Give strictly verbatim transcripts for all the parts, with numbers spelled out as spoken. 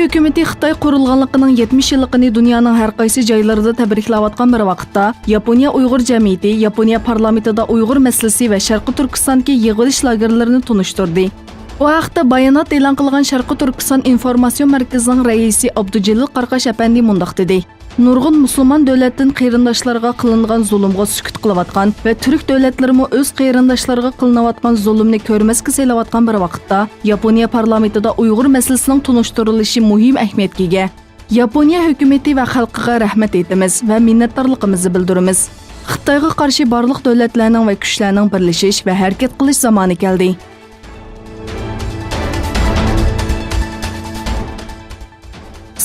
ھۆكۈمىتى خىتاي قۇرۇلغانلىقىنىڭ يەتمىش يىللىقىنى دۇنيانىڭ ھەر قايسى جايلىرىدا تەبرىكلەۋاتقان بىر ۋاقىتتا، ياپونىيە ئۇيغۇر جەمئىيىتى ياپونىيە پارلامېنتىدا ئۇيغۇر مەسىلىسى ۋە شەرقىي تۈركىستاندىكى يىغىلىش لاگېرلىرىنى تونۇشتۇردى. بۇ ھەقتە بايانات ئېلان قىلغان شەرقىي تۈركىستان ئىنفورماتسىيون مەركىزىنىڭ رەئىسى ئابدۇجېلىل قارقاش ئەپەندى مۇنداق دېدى: نۇرغۇن مۇسۇلمان دۆلەتتىن قېرىنداشلارغا قىلىنغان زۇلۇمغا سۈكۈت قىلىۋاتقان ۋە تۈرك دۆلەتلىرىمۇ ئۆز قېرىنداشلىرىغا قىلىنىۋاتقان زۇلۇمنى كۆرمەسكە سېلىۋاتقان بىر ۋاقىتتا، ياپونىيە پارلامېنتىدا ئۇيغۇر مەسىلىسىنىڭ تونۇشتۇرۇلۇشى مۇھىم ئەھمىيەتكە ئىگە. ياپونىيە ھۆكۈمىتى ۋە خەلقىگە رەھمەت ئېيتىمىز ۋە مىننەتدارلىقىمىزنى بىلدۈرىمىز. خىتايغا قارشى بارلىق دۆلەتلەرنىڭ ۋە كۈچلەرنىڭ بىرلىشىش ۋە ھەرىكەت قىلىش زامانى كەلدى.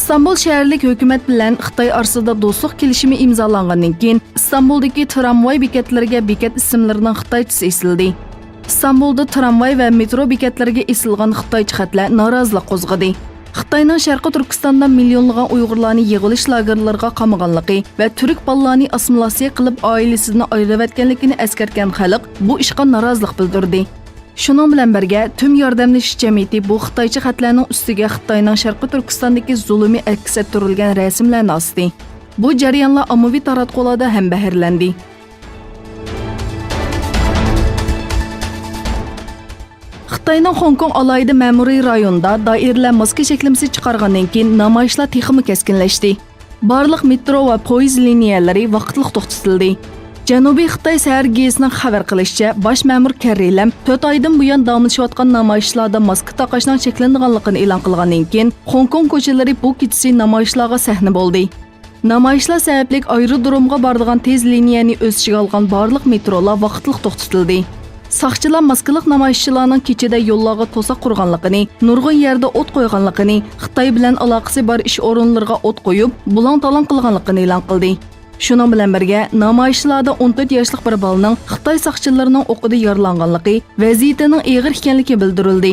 ئىستانبۇل شەھەرلىك ھۆكۈمەت بىلەن خىتاي ئارىسىدا دوستلۇق كېلىشىمى ئىمزالانغاندىن كېيىن، ئىستانبۇلدىكى ترامۋاي بېكەتلىرىگە بېكەت ئىسىملىرىنىڭ خىتايچىسى ئېسىلدى. ئىستانبۇلدا ترامۋاي ۋە مېترو بېكەتلىرىگە ئېسىلغان خىتايچە خەتلەر نارازىلىق قوزغىدى. خىتاينىڭ شەرقىي تۈركىستاندا مىليونلىغان ئۇيغۇرلارنى يىغىۋېلىش لاگېرلىرىغا قامىغانلىقى ۋە تۈرك بالىلارنى ئاسسىمىلياتسىيە قىلىپ، ئائىلىسىدىن ئايرىۋەتكەنلىكىنى ئەسكەرتكەن خەلق بۇ ئىشقا نارازىلىق بىلدۈردى. شۇنىڭ بىلەن بىرگە، تۈم ياردەملىشىش جەمئىيىتى بۇ خىتايچە خەتلەرنىڭ ئۈستىگە خىتاينىڭ شەرقىي تۈركىستاندىكى زۇلۇمى ئەكس ئەتتۈرۈلگەن رەسىملەرنى ئاستى. بۇ جەريانلار ئاممىۋى تاراتقۇلاردا ھەمبەھىرلەندى. خىتاينىڭ خوڭكوڭ ئالاھىدە مەمۇرىي رايونىدا دائىرىلەر ماسكا چەكلىمىسى چىقارغاندىن كېيىن، نامايىشلار تېخىمۇ كەسكىنلەشتى. بارلىق مېترو ۋە پويىز لىنىيەلىرى ۋاقىتلىق توختىتىلدى. جەنۇبىي خىتاي سەھەر گېزىتىنىڭ خەۋەر قىلىشىچە، باش مەمۇر كەررى لەم تۆت ئايدىن بۇيان داۋاملىشىۋاتقان نامايىشلاردا ماسكا تاقاشنىڭ چەكلىنىدىغانلىقىنى ئېلان قىلغاندىن كېيىن، خوڭكوڭ كوچىلىرى بۇ كېچىسى نامايىشلارغا سەھنە بولدى. نامايىشلار سەۋەبلىك ئايرودرومغا بارىدىغان تېز لىنىيەنى ئۆز ئىچىگە ئالغان بارلىق مېترولار ۋاقىتلىق توختىتىلدى. ساقچىلار ماسكىلىق نامايىشچىلارنىڭ كېچىدە يوللارغا توساق قۇرغانلىقىنى، نۇرغۇن يەردە ئوت قويغانلىقىنى، خىتاي بىلەن ئالاقىسى بار ئىش ئورۇنلىرىغا ئوت قويۇپ، بۇلاڭ-تالاڭ قىلغانلىقىنى ئېلان قىلدى. شۇنىڭ بىلەن بىرگە، نامايىشچىلاردا ئون تۆت ياشلىق بىر بالىنىڭ خىتاي ساقچىلىرىنىڭ ئوقىدا يارىلانغانلىقى، ۋەزىيىتىنىڭ ئېغىر ئىكەنلىكى بىلدۈرۈلدى.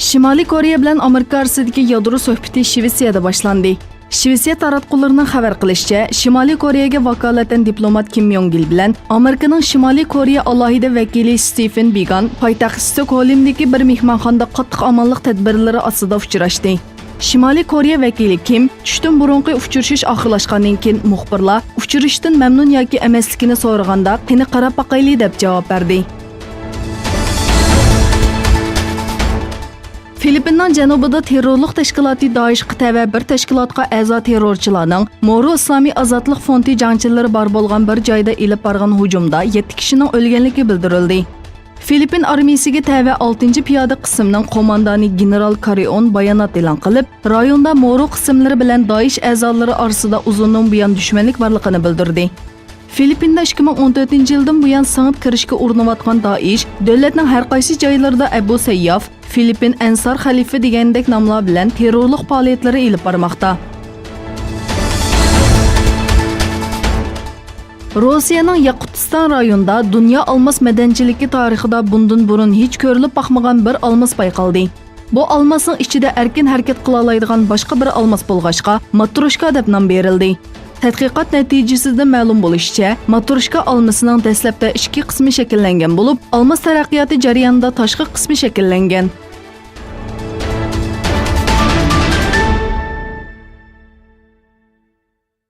شىمالىي كورېيە بىلەن ئامېرىكا ئارىسىدىكى يادرو سۆھبىتى شىۋېتسىيەدە باشلاندى. شىۋېتسىيە تاراتقۇلىرىنىڭ خەۋەر قىلىشىچە، شىمالىي كورېيەگە ۋاكالىتەن دىپلومات كىم يونگ گىل بىلەن ئامېرىكىنىڭ شىمالىي كورېيە ئالاھىدە ۋەكىلى ستېفېن بىگان پايتەخت ستوكھولمدىكى بىر مېھمانخانىدا قاتتىق ئامانلىق تەدبىرلىرى ئاستىدا ئۇچراشتى. شىمالىي كورېيە ۋەكىلى كىم چۈشتىن بۇرۇنقى ئۇچرىشىش ئاخىرلاشقاندىن كېيىن مۇخبىرلار ئۇچرىشىشتىن مەمنۇن ياكى ئەمەسلىكىنى سورىغاندا، قېنى قاراپ باقايلى، دەپ جاۋاب بەردى. فىلىپپىننىڭ جەنۇبىدا تېررورلۇق تەشكىلاتى دائىشقا تەۋە بىر تەشكىلاتقا ئەزا تېررورچىلارنىڭ مورو ئىسلامىي ئازادلىق فونتى جەڭچىلىرى بار بولغان بىر جايدا ئېلىپ بارغان ھۇجۇمدا يەتتە كىشىنىڭ ئۆلگەنلىكى بىلدۈرۈلدى. فىلىپپىن ئارمىيىسىگە تەۋە ئالتىنچى پىيادە قىسىمنىڭ قوماندانى گېنېرال كارىئون بايانات ئېلان قىلىپ، رايوندا مورو قىسىملىرى بىلەن دائىش ئەزالىرى ئارىسىدا ئۇزۇندىن بۇيان دۈشمەنلىك بارلىقىنى بىلدۈردى. فىلىپپىندا ئىككى مىڭ ئون تۆتىنچى يىلدىن بۇيان سىڭىپ كىرىشكە ئۇرۇنۇۋاتقان دائىش دۆلەتنىڭ ھەر قايسى جايلىرىدا ئەبۇ سەيياف، فىلىپپىن ئەنسار خەلىپە دېگەندەك ناملار بىلەن تېررورلۇق پائالىيەتلىرى ئېلىپ بارماقتا. روسىيەنىڭ ياقۇتىستان رايونىدا دۇنيا ئالماس مەدەنچىلىكى تارىخىدا بۇندىن بۇرۇن ھېچ كۆرۈلۈپ باقمىغان بىر ئالماس بايقالدى. بۇ ئالماسنىڭ ئىچىدە ئەركىن ھەرىكەت قىلالايدىغان باشقا بىر ئالماس بولغاچقا، ماتروشكا دەپ نام بېرىلدى. تەتقىقات نەتىجىسىدىن مەلۇم بولۇشىچە، ماتروشكا ئالمىسىنىڭ دەسلەپتە ئىچكى قىسمى شەكىللەنگەن بولۇپ، ئالماس تەرەققىياتى جەريانىدا تاشقى قىسمى شەكىللەنگەن.